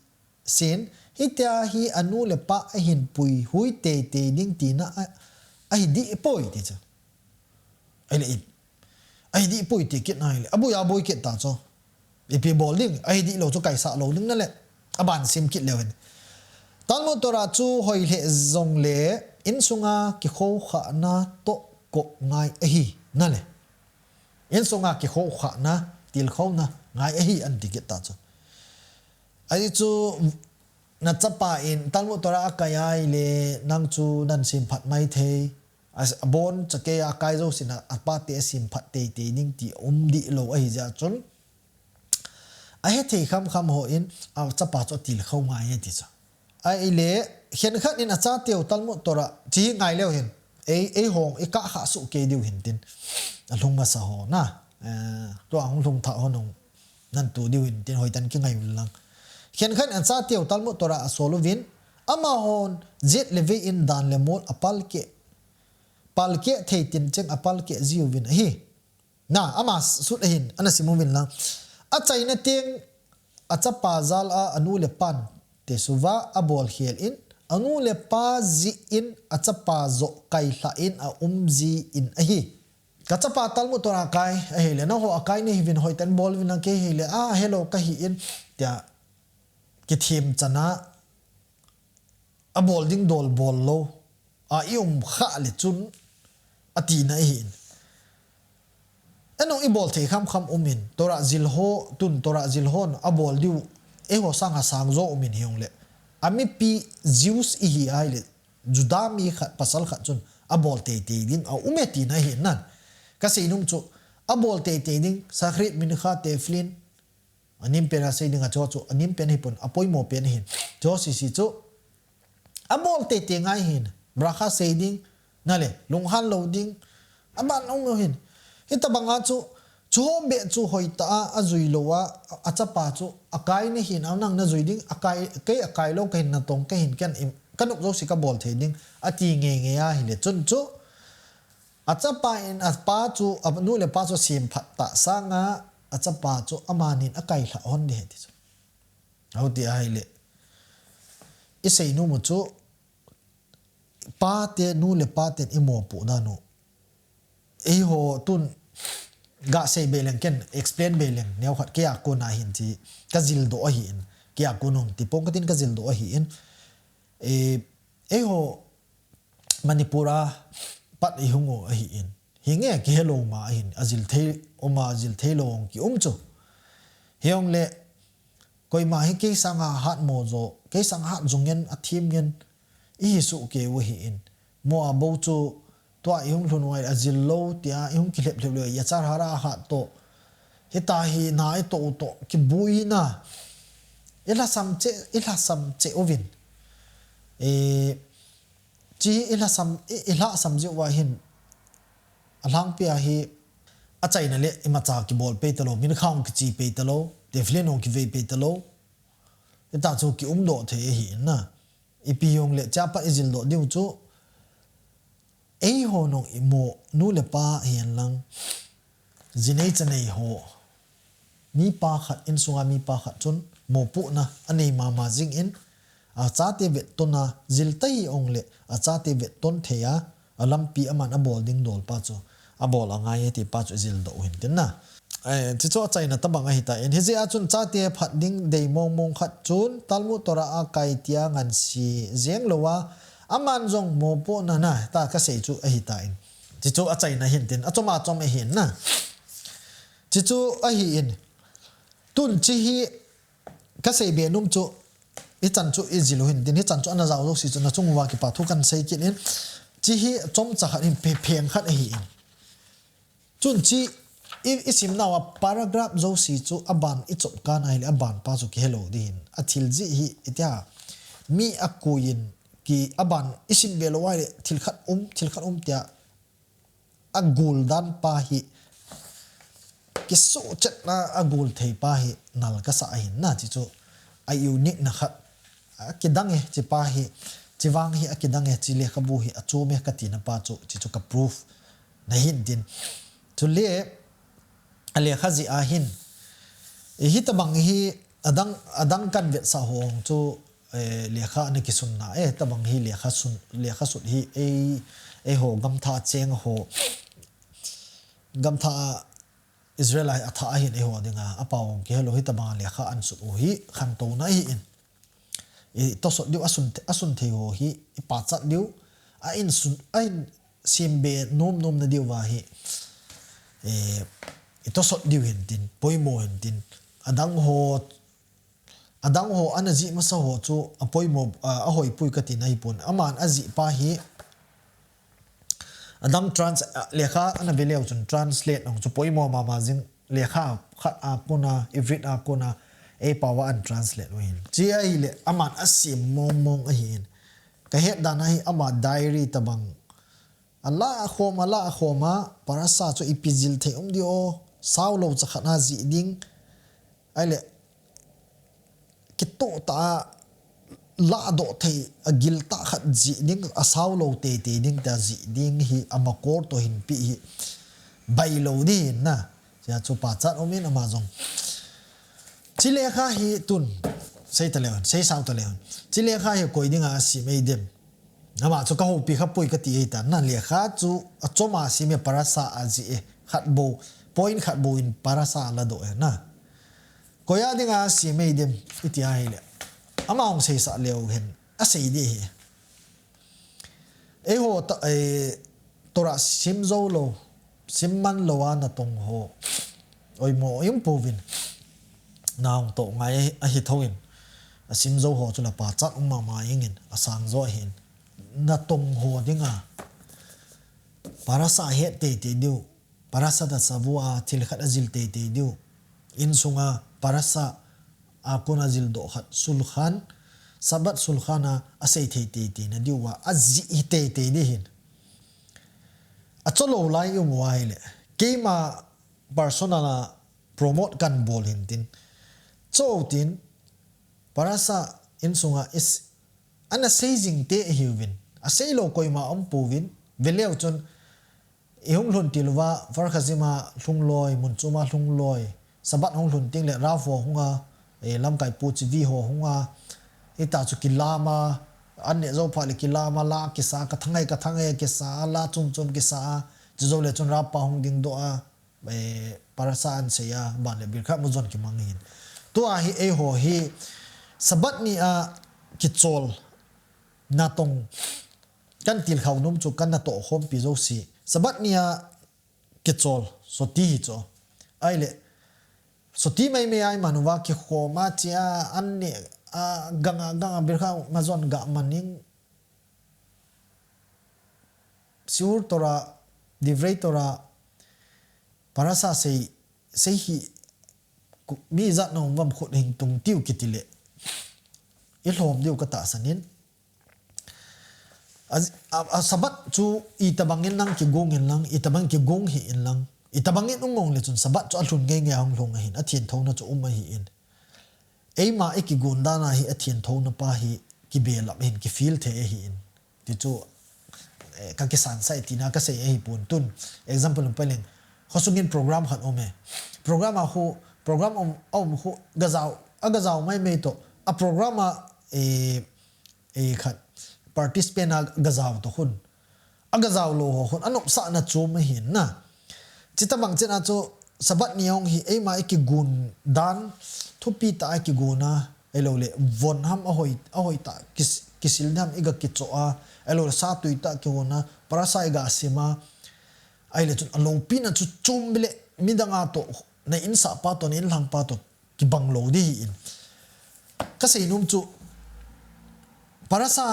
sin, hitia hi anu le pa ahin puihui teitei ding tina a, ahi dih poi ti chu. Ahile i, ahi dih poi ti kit na ahile, aboi aboi kit ta chu. Ipi bol ding, ahi dih lou chu kaisah lou ding nale, aban sim kit leu hin. Talmud Torah chu hoi lheh jongle, insunga kikhoukhahna toh kop ngai ahi, nale. Insunga kikhoukhahna, tilkhouna ngai ahi an ti kit ta chu. Ahi chu, nachapa in Talmud Torah akai ahile, nang chu nan simphat maithei. Abon chakei a akai jousen a, apate asimphat teitei ding ti um dih lou ahi jeh chun. Ahethei khamkham hon, achapa chu atilkhou ngai e ti chu. Ahile, khenkhat in achateu Talmud Torah, chi hi ngai leu hin. Ei, eihon, ikah khah soh kei diu hin tin. Alhung masa ho na. Eh, tua hung lhung thah ho nung. Nan tu diu hin tin, hoitah in kingai uvin lang. Khenkhat in achateu Talmud Torah asol uvin. Amahon, jet le vei in dan le mol apalkeh. Palkeh thei tincheng apalkeh jiuvin ahi. Na, ama sut ahin, ana sim uvin lang. Achaina teng, achapa jal a anu le pan, tesuva abol khel in, anu le pa jih in, achapa joh kailhah in, aum ji in ahi. Kachapa Talmud Torah akai, ahile, nangho akai nahiuvin hoitah in bol uvin lang kei hile, a, helou kahi in, tia, kithemchan a, abol ding dol bol lou, a i um khah le chun, atina ahin. Enung ibol thei khamkham um in, Torah jil ho, tun Torah jil hon, abol diu, eiho sanga sang jo um in hijongle. Amipi Jews ihi ahile, Juda mi khat, pasal khat chun, abol teitei ding a um e tina ahi nan. Kasei nom chu, abol teitei ding, Shachrit, Mincha, Tefillin, anem pen a sei ding a chu chu, anem pen hipon, apoimo pen ahin. Chu sese chu, abol teitei ngai hin, bracha sei ding, nale, lunghan lou ding, aban um lou hin. Hitabang a chu, chu hom be chu hoitah a, ajui lou a, achapa chu, akai nahin, anang najui ding, akai, kei akai lou kahin natong, kahin ken im, kanop jouse kabol thei ding, ati ngeingei ahile chun chu, achapa in, apa chu, anu le apa chu asem phat tah sanga, achapa chu, amanin akailhah hon ding ahi ti chu. Hiti ahile, isei nom u chu, pate, nu le paten imopoh dan u. Eiho tun, gasei be leng ken, explain be leng, neokhat kei a kona hin ti, kajildoh ahin, kei a kon hung tipong katin kajildoh ahin. E, eiho, Manipur a pat ihung u ahin. Hinge kihelou ma ahin, ajil thei, um a ajil thei lou hung kium chu. Hijongle, koima hi kei sanga hat mo jo, kei sanga hat jong ngen, athem ngen, ihi soh kei u ahin. Mo a bou chu, tua ihung lhun u ahile ajil lou, tia ihung kilhep lhep lou, ijat hara hat toh. Hita hi na itoh u toh, kibuina. Ilhasam cheh, ilhasam cheh uvin. E, Chi ilhasam, i, ilhasam jiu va hin, alhangpi a hi, achaina le imacha kibol pei talou, Mincha hung kiche pei talou, Tefillin hung kivei pei talou, hita chu kiumdoh thei ahi na. Ipi hijongle, chapa ijildoh diu chu, eiho nung imo, nu le pa hihen lang, jinei chanei ho, mipa khat, insunga mipa khat chun mopohna anei mama jingin, achate vetton a, jil tahih jongle, achate vetton thei a, alampi aman abol ding dol pa chu, abol angai e ti pa chu jildoh u hin tin na. Eh, chuchu achaina tabang ahitan, hijeh a chun chate phat ding dei mong mong khat chun, Talmud Torah a kai tia ngansi jeng lou a, aman jong mopohna na, ta kasei chu ahitan. Chuchu achaina hin tin, achom achom ahin na. Chuchu ahin. Tun chi hi kasei be nom chu, hichan chu ijil u hin tin, hichan chu ana jao jouse chu nachung uva kipa thu kahin sei kit in. Chi hi chomcha khat hin phe-, pheng khat ahin. Chun chi i, isim nauva paragraph jouse chu aban ichop kan ahile aban pa chu kihelou ding hin. Athil jih hi itia mi akoi in ki aban isim be lou ahile thil khat um, thil khat um tia agol dan pa hi, kisuhchetna agol thei pa hi nal kasa ahin na, chuchu a unique na khat. Akidang e, chi pa hi, chi vang hi akidang e, chi lekhabu hi achom e katina pa chu, chuchu ka proof na hin tin. Chule, alekha jeh a hin, hitabang hi adang, adang kahin vetsah ho chu, eh, lekha ana kisunna, eh, tabang hi lekha sun, lekha sut hi, eh, eiho gamtha cheng ho, gamtha a Israel a hi atha ahin eiho dinga, apao kihelou hitabang lekha ahin sut u hi, khantouna ahin. Itosot diu asun, asun thei ho hi, ipachat diu, ahin sun, ahin sem be nom nom na diu va hi, eh, itosot diu hin tin, poimo hin tin, adang ho, adang ho ana jih masa ho chu apoimo, a, ahoipoi katina ahipon. Aman ajih pa hi adang trans-, a, lekha ana ve leu chun translate nung chu poimo mama jing, lekha khat a kona, Ivrit a kona, eipao a ana translate u hin. Chi ahile aman asem mong mong ahin. Kahet dan a hi ama diary tabang ala khom, ala khom a, parasha chu ipi jil thei um diu, saulou cha khat a jih ding. Ahile, kitoh tah a lahdoh thei, agil tah khat jih ding, asaulou teitei ding tia jih ding hi, amakor toh hinpeh hi, bailou ding hin na. Chia chu pachat um in ama jong. Chi lekha hi tun, sei taleu hen, sei sao taleu hen. Chi lekha hi koi dinga asem ei dem. Ama chu kahoupi khapoi kati eitan na, lekha chu achom a sem e, parasha a jih e, khat bou, point khat bou in parasha aladoh e na. Koi a dinga asem ei dem, iti ahile. Ama hung seisah leu hen, asei ding ahi. Eiho ta, eh, Torah sim jou lou, sim man lou a natong ho. Oimo, oimo pouvin. Nahung toh ngai ahi thou in. Asim jou ho chu la pachat um mama jeng in, asang jo ahin. Natong ho dinga. Parasha ahet teitei diu, Parashat Hashavua thil khat ajil teitei diu, insunga Parasha a kon ajil doh khat, Shulchan, Shabbat Shulchan a asei thei teitei na diu a ajih hi teitei di hin. Acholou lai i um uva ahile, keima personal a promote kan bol hin tin. Cho tin, Parasha insunga is, ana sei jing te ahiuvin. Asei lou koima um pouvin. Veleu chun, i hung lhun til uva, Kfar Chazim a lhung loi, mun chom a lhung loi. Shabbat hung lhun ting le, Rav ho hunga, eh, lamkai pu chivi ho hunga. Ita chu kilama, an ne jou pha le kilama, la kisa, ka thangai, ka thangai kisa, la chum chum kisa. Chu jou le chun Rav pa hung ding doh a. Eh, Parasha an sei a, ban le Birkat Hamazon kimang hin. Tua hi eiho hi Shabbat ni a kichol natong kan tilkhou nom chu kan natoh khompi jouse. Shabbat ni a kichol, soti hi chu. Ahile, soti maimai a iman uva kikhom a chia an ne a ganga ganga Birkat Hamazon ga maning Shiur Torah, Divrei Torah, Parasha sei, sei hi mi ijat na um uvam khut hing tung tiu kiti le. I lhom diu ka tahsan in. A, a, a Shabbat chu itabang in lang kigong in lang, itabang kigong hih in lang. Itabang in um mong le chun Shabbat chu alhun ngei ngei a hung lhung ahin, athianthou na chu um ahi in. Eima i kigon dan a hi athianthou na pa hi kibelap hin kifeel thei ahi in. Ti chu, eh, ka kisan sai tina ka sei ahi pon tun. Example um pa leng, khosung in program khat um e. Program a khu, program um, a um khu, ga jao, a ga jao maimai toh. A program a, eh, eh, khat, participant a ga jao toh khun. A ga jao lou ho khun, a nopsahna chom ahin na. Chutabang chet a chu Shabbat ni hung hi eima i kigon dan, thupi tah a i kigon a, ahilou le, von ham ahoi, ahoi tah, kis-, kisil ham i ga kichoh a, ahilou le, satui tah kihon a, Parasha i ga sim a, ahile chun a loupina chu chom bile, midang a toh, na insah pa toh, na inlhang pa toh, kibang lou di hi in. Ka sei nom chu, Parasha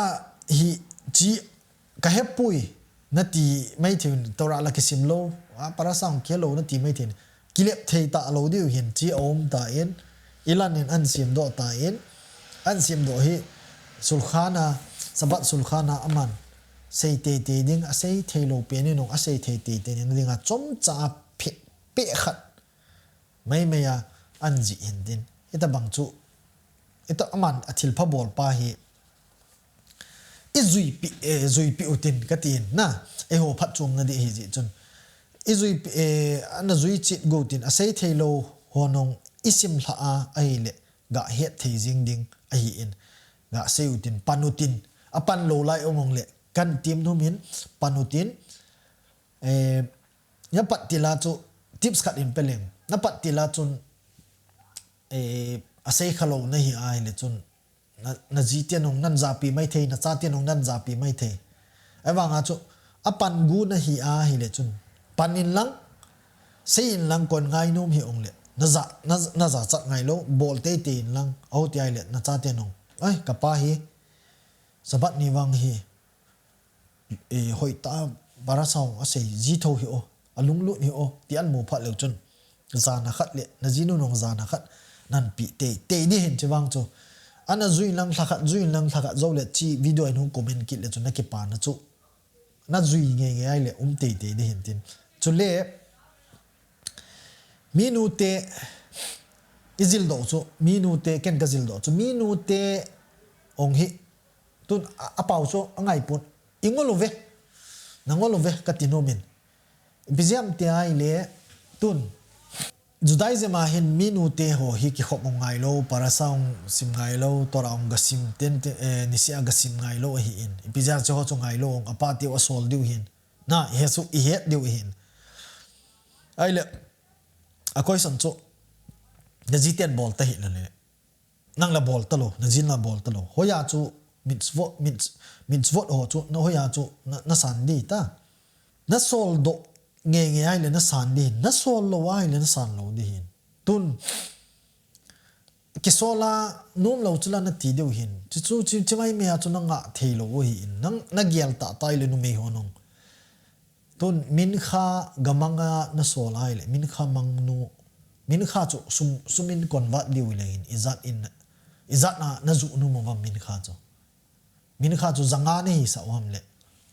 hi chi ka hepui, na ti mai thei in, Torah la kisim lou, a, Parasha hung kihel lou, na ti mai thei in. Kilep thei ta lou diu hin, chi a um ta in, i lan in an sim doh ta in, an sim doh hi, Shulchan a, Shabbat Shulchan a aman, sei teitei ding, a sei thei lou pen in hung, a sei thei teitei ding, na ding a chomcha a peh, peh khat. Maimai a an jih hin tin. Hitabang chu, hita aman a thilpha bol pa hi, i juipi, eh, juipi utin ka tin na, eiho phatchomna di hi jeh chun. I juipi, eh, ana jui chet go tin, a sei thei lou ho nung i sim lha a, ahile, ga het thei jing ding ahi in. Ga sei utin, pan utin, a pan lou lai um ong le, kan tim nom in, pan utin, eh, Na pat til a chu tips khat in pe leng. Na pat til a chun, eh, a sei kha lou na hi a hile chun, na, na ji te nung nan japi mai thei, na cha te nung nan japi mai thei. Ahivang a chu, a pan gu na hi a hile chun, pan in lang, sei in lang kon ngai nom hi ong le, na ja, na, na jachat ngai lou, bol teitei in lang, aho ti a hile, na cha te nung. Ai, ka pa hi, Shabbat ni vang hi, eh, hoitah a Parasha hung a sei ji tho hi o, a lunglut hi o, ti an mu phat leu chun, jana khat le, na jinu nung jana khat, nan pi teitei di hin chi vang chu. Ana jui lang lha khat, jui lang lha khat, jou le chi video in hung comment kit le chun na kipa na chu. Na jui ngei ngei a hile um teitei di hin tin. Chule, mi nu te, i jil doh chu, mi nu te, ken ka jil doh chu, mi nu te ong hi, Tun a, a pau chu a ngai pon. I ngol uve. Na ngol uve ka ti nom in. Ipi jeh ham ti a hile tun Judaism a hin mi nu te ho hi kikhop ong ngai lou, Parasha ong sim ngai lou, Torah ong ga sim ten, ten, eh, niseh a ga sim ngai lou ahi in. Ipi jeh a chu ho chu ngai lou ong a pa teu a sol diu hin. Na, i he su, i het diu hin. Ahile, a question chu, na ji ten bol ta hi la le. Nang la bol ta lou, na jin la bol ta lou. Hoiya chu mitzvot, mitz-, mitzvot ho chu, na hoiya chu, na, na san di ta. Na sol doh ngei ngei a hile na san di hin. Na sol lou a hile na san lou di hin. Tun, kisol a nom lou chu la na ti diu hin. Chu chu, chu, chu maimai a chu na ngah thei lou u hi in. Nang, na gel tah tah hile numei ho nung. Tun minkha gamanga nasol ahile, minkha mangnu, minkha chu sum, sum in convert diu le hin, ijat in, ijat na, najuh nom uvam minkha chu. Minkha chu janga nahisah uvam le.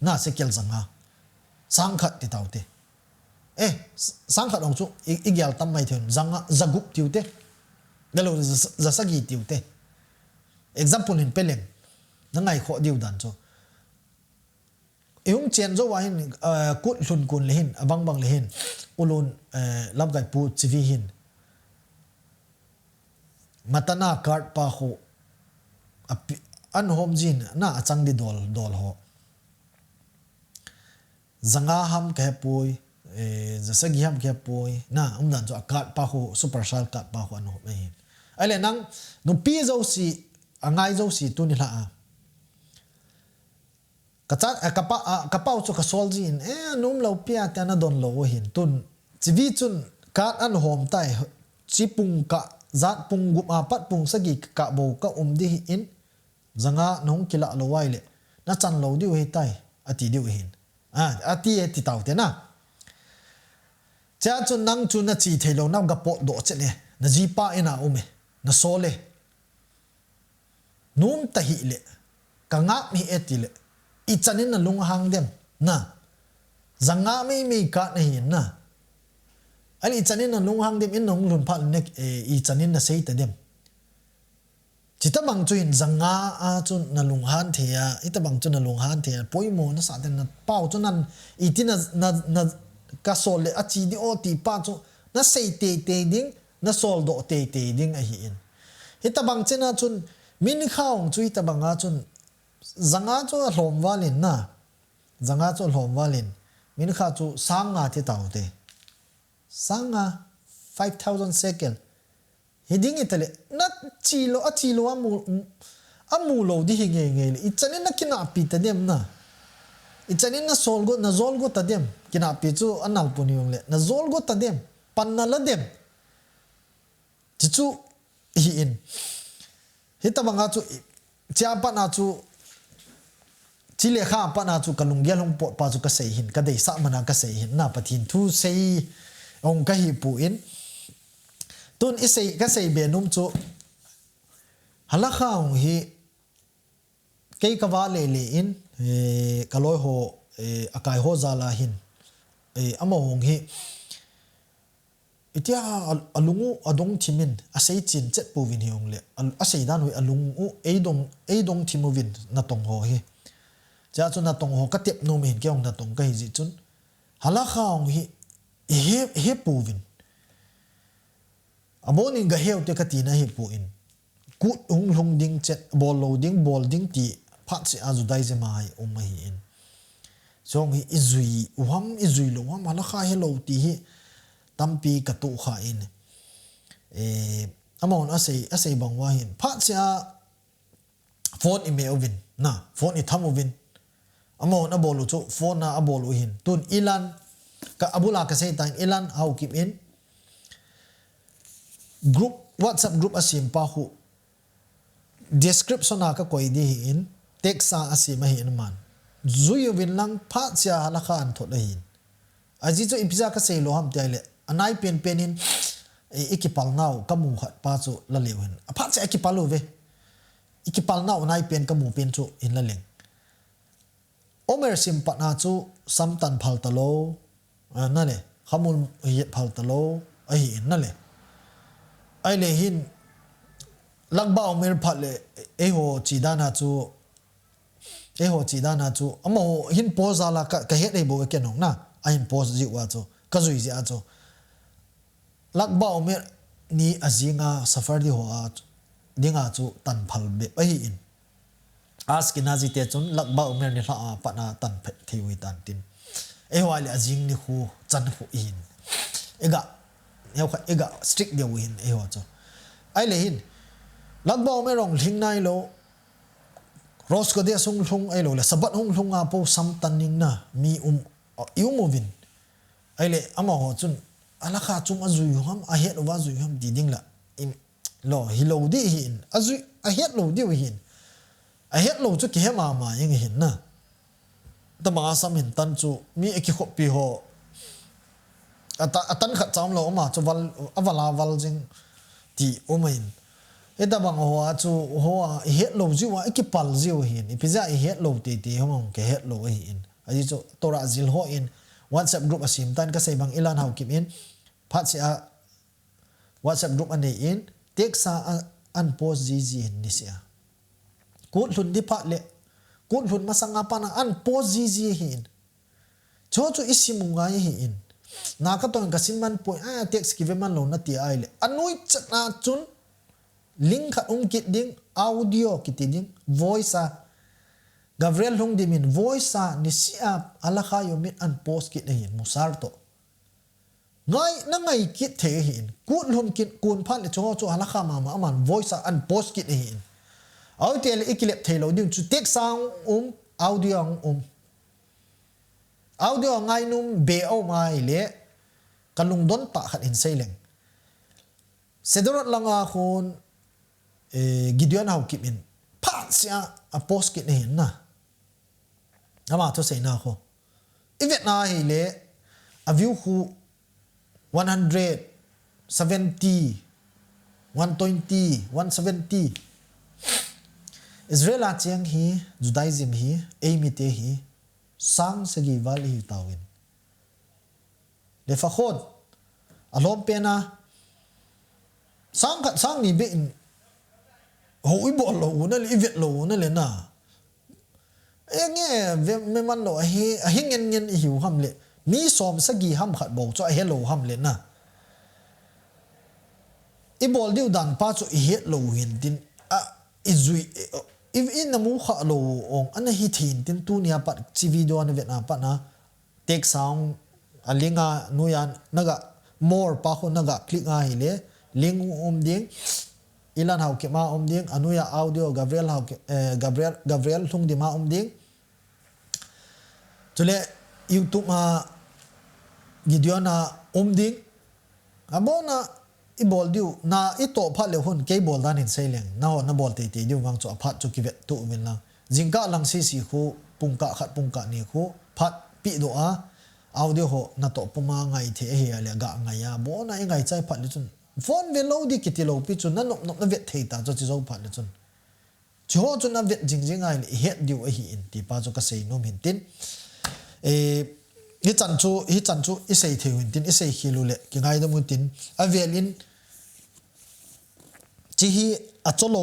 Na shekel janga. Sangkhat ti taute. Eh, s-, sangkhat ong chu, i, igel tam mai thei un, janga, jagup tiute. Galo, ja, jasagi tiute. Example hin peleng. Nangai kho diu dan chu. Ihung chen jou a hin, eh, kut lhun kun le hin, abang bang le hin, ulun, eh, lamkai pu chivi hin. Matana card pa khu, api, an hom jin, na achang di dol, dol ho. Janga ham kahepoi, eh, jasagi ham kahepoi, na, umdan chu a card pa khu, super sal card pa khu an hom e hin. Ahile nang, nupi jouse, angai jouse tuni lha a. Ka cha, eh, ka pa, ah, ka pau chu ka sol jin, eh, nom lou pia tia nadon lou u hin. Tun, chivi chun, card an hom tai, chi pung ka, jat pung gup a pat pung sagi ka bou ka um di hin, janga nahung kila lou ahile, nachan lou diu hitai, ati diu hin. Ah, ati e ti taute na. Chia chun nang chu nache thei lou, na ga potdoh chet e, najipa in a um e, nasol e. Nom tahih le, ka ngap hih e ti le, ichan in nalunghang dem, na. Janga meimei ka nahi na. Ahile ichan in nalunghang dem, in nahung lhun phat le, eh, ichan in nasei ta dem. Chitabang chu hin janga a chu nalunghan thei a, hitabang chu nalunghan thei a, poimo nasah ten napau chu nan, iti na, na, na, ka sol le ache di o ti pa chu, nasei teitei ding, nasoldoh teitei ding ahi in. Hitabang chena chun, minkha ong chu hitabang a chun, janga chu alhom val in na. Janga chu alhom val in. Minkha chu sang nga ti taute. Sang nga, five thousand shekel. Hiding itale, nache lou, ache lou, amu, amu lou di hi ngeingei le. Ichan in nakinahpi ta dem na. Ichan in nasol go, najol go ta dem. Kinahpi chu anal puni ong le. Najol go ta dem. Pan nala dem. Chi chu hi in. Hitabang a chu, chia pat na chu, chi le kha pat na chu ka lunggel hung pot pa chu ka sei hin, ka deisah mana ka sei hin, na Pathen thu sei ong ka hi pu in. Tun i sei, ka sei be nom chu, halakha ong hi, kei ka va le le in, eh, ka loi ho, eh, akai ho jal a hin, eh, amaho hi, itia a, alung u adong thim in, asei chin chet pu vin hi ong le, a, asei dan hui alung u, eidong, eidong thim u vin natong ho hi. Chia chu natong ho ka tep nom hin kei ong natong ka hi ji chun, halakha ong hi, he, he pu vin. Abon in ga heu te ka tina hi pu in. Kut hung lhung ding chet, bol lou ding, bol ding ti phat se a Judaism a hi um ahi in. Chong hi i jui u ham, i jui lou ham, halakha he lou ti hi tampi ka tu kha in. Eh, amahon asei, asei bang uva hin. Phat se a phone i me uvin, na, phone i tham uvin. Amahon abol u chu, phone a abol u hin. Tun Ilan, ka abul a ka sei tan Ilan, Haokip in. Group, WhatsApp group asem pa khu. Description a ka koi di hi in. Text a asem ahi in man. Jui uvin lang phat se a halakha an thot ahi in. Ajeh chu ipi jeh a ka sei lou ham ti ahile. Anai pen pen in, i, i kipal nau ka mu khat pa chu la leu hin. Aphat se a kipal u ve. I kipal nau anai pen ka mu pen chu in la leng. Omer sim pat na chu sam tan phal ta lou. A, na le. Khamul hiet phal ta lou. Ahi in na le. Ahile hin. Lag BaOmer phat le. Eiho chi dan a chu. Eiho chi dan a chu. Amaho hin post jal a ka, ka het ahi bou ve ken ong na. Ahin post ji uva chu. Ka jui ji a chu. Lag BaOmer ni ajing a suffer di ho a, ding a chu tan phal bep ahi in. Ashkenazi te chun Lag BaOmer ni lha a pat a tan phet thei u hi tan tin. Eiho ahile ajing ni khu chan khu in. Ega, neo kha, ega strict deu hin eiho chu. Ahile hin, Lag BaOmer ong lhing nai lou. Rosh Khodesh hung lhung ahilou le, Sabbath hung lhung a po sam tan ning na, mi um, i um uvin. Ahile, amaho chun, halakha chun ajui u ham, ahet uva ajui u ham, ti ding la. In, lo, hi lou di hi in. Ajui, ahet lou di u hi in. Ahet lou chu kihe mama jeng hi in na. Tabang a sam hin tan chu mi a kikhoppi ho. Ata, atan khat cham lo ama chu val, aval a val jing ti um in. Hitabang ho a chu ho a i het lo jiu a, i kipal jiu hin. Ipi jeh a i het lo tete ho mang ke het lo ahi in. Ahi chu Torah zil ho in WhatsApp group a sim tan ka sei bang Ilan Haokip in. Phat sia WhatsApp group a nei in. Text a an post ji ji hin ni sia. Kut hlun di phat le. Kut hlun masang a pana an post ji ji hin. Chu chu i sim u ngai hi in. Na ka tong ka sim man poi, a text kive man lo na ti ai le. Anui chat na chun link khat um kit ding, audio kiti ding, voice a. Gabriel Lhungdim in voice a ni sia halakha yom in an post kit ahin Musar to. Ngai, na ngai kit thei ahin. Kut hlun kit kun phat le chu chu halakha mama aman voice a an post kit ahin. Au te le i kilep thei lo ding chu text a um, audio a um. Audio a ngainom be a um ai le ka lungdon ta khat in sei leng. Sederot langa khun, eh, Gideon Haokip in phat sia a post kit ahin na. Ama thu seina khu. I vet na hi le a view khu one hundred seventy, one twenty, one seventy. Israel a cheng hi, Judaism hi, eimi te hi, sang sagi val hi tawin. Lefakhot, a lom pena, sang khat sang ni be in, ho i bol lo u na le, i vet lo u na le na. E nge, ve, me man lo, a hi, a hi ngen ngen i hiu ham le. Mi som sagi ham khat bo chu a he lo ham le na. I bol diu dan pa chu i het lo hin tin, a, i zui, i, i, i na mu kha lo ong, ana hi thin tin tu nia pat chi video na vet na pat na, text a, a link a nuia naga more pa khu naga click a hi le, link um ding, Ilan Haokip a um ding, anuia audio Gabriel Haokip, eh, Gabriel, Gabriel Lhungdim a um ding. Chule YouTube a Gideon a um ding. Abona i bol diu, na i to phat le hun kei bol dan in sei leng. Na ho na bol tei tei diu vang chu a phat chu kivet tu vin lang. Jingkah lang sisi khu pungkah khat pungkah ni khu phat pi do a. Audio ho na to puma ngai thei ahi a le ga ngai a. Bona i ngai chai phat le chun. Phone ve lo di kiti lo pi chun na nop nop na vet thei ta chu chi zo phat le chun. Chi ho chun a vet jing jing ai le i het diu ahi in ti pa chu ka sei nom hin tin. Eh, hi chan chu, hi chan chu i sei thei hin tin, i sei khil u le ki ngai dam u tin. A vel in chi hi a cho lo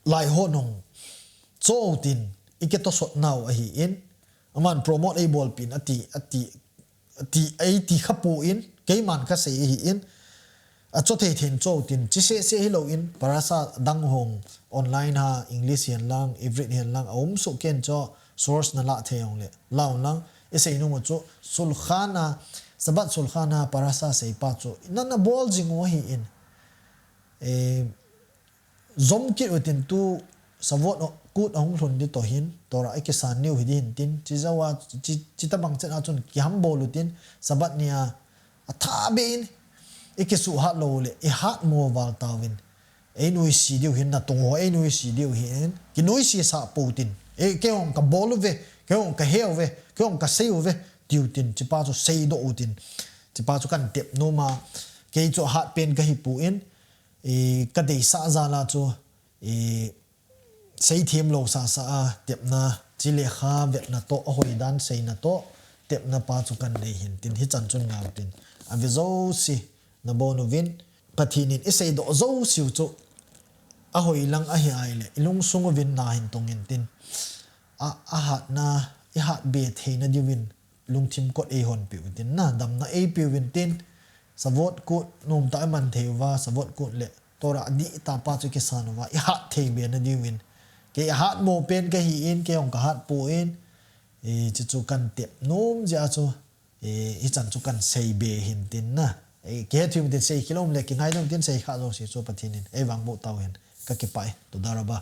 lai ho nong cho tin i ke to sot nau ahi in. Aman promote ei bol pin a ti, a ti, a ti, ei ti kha pu in, keiman ka sei ahi in. A cho thei thei in cho tin, chi se se hi lo in, parasa dang hong, online ha, English hian lang, Ivrit hian lang, a um su ken cho, source na la thei hong le, la hong lang, i sei nom u chu, Shulchan a, Shabbat Shulchan a, parasa sei pa chu, na na bol jing u ahi in. Eh, Zom kit u tin tu Shavuot kut ahung hlun di to hin, Torah i kisan niu hi di hin tin, chi zawa, chi, chi tabang chen a chun kiham bol u tin, Sabbath nia a tha be in, i kisuhat lo le, i hat mo val tauvin, ei nuisi diu hin, na tung ho ei nuisi diu hin, kinuisi sa po tin, ei kei hong ka bol u ve, kei hong ka he u ve, kei hong ka sei u ve, tiu tin, chi pa chu sei do u tin, chi pa chu kan tep nom a, kei chu hat pen ka hi pu in, i ka deisah jal a chu, i seithem lo sasa a tepna, chi le kha vetna to, a hoi dan seina to, tepna pa chu kan nei hin tin, hi chan chun ngau tin. A ve zo si, na bon u vin, Pathin in i sei do zo siu chu, a hoi lang ahi ai le, i lungsung u vin na hin tong in tin. A, a hatna, i hat be theina diu vin, lungthim kot ei hon piu tin na, damna ei piu vin tin, Shavuot kut, nom ta i man thei uva, Shavuot kut le, Torah di ta pa chu kisan uva, i hat thei be na diu vin. Kei hat mo pen ka hi in, kei hong ka hat pu in, i chi chu kan tep nom zia chu, i, i chan chu kan sei be hin tin na. I, ke thium tin sei kilom le, ki ngai dong tin sei kha dong si chu Pathin in, ei vang bo tau hin, ka kipai, toda rabah.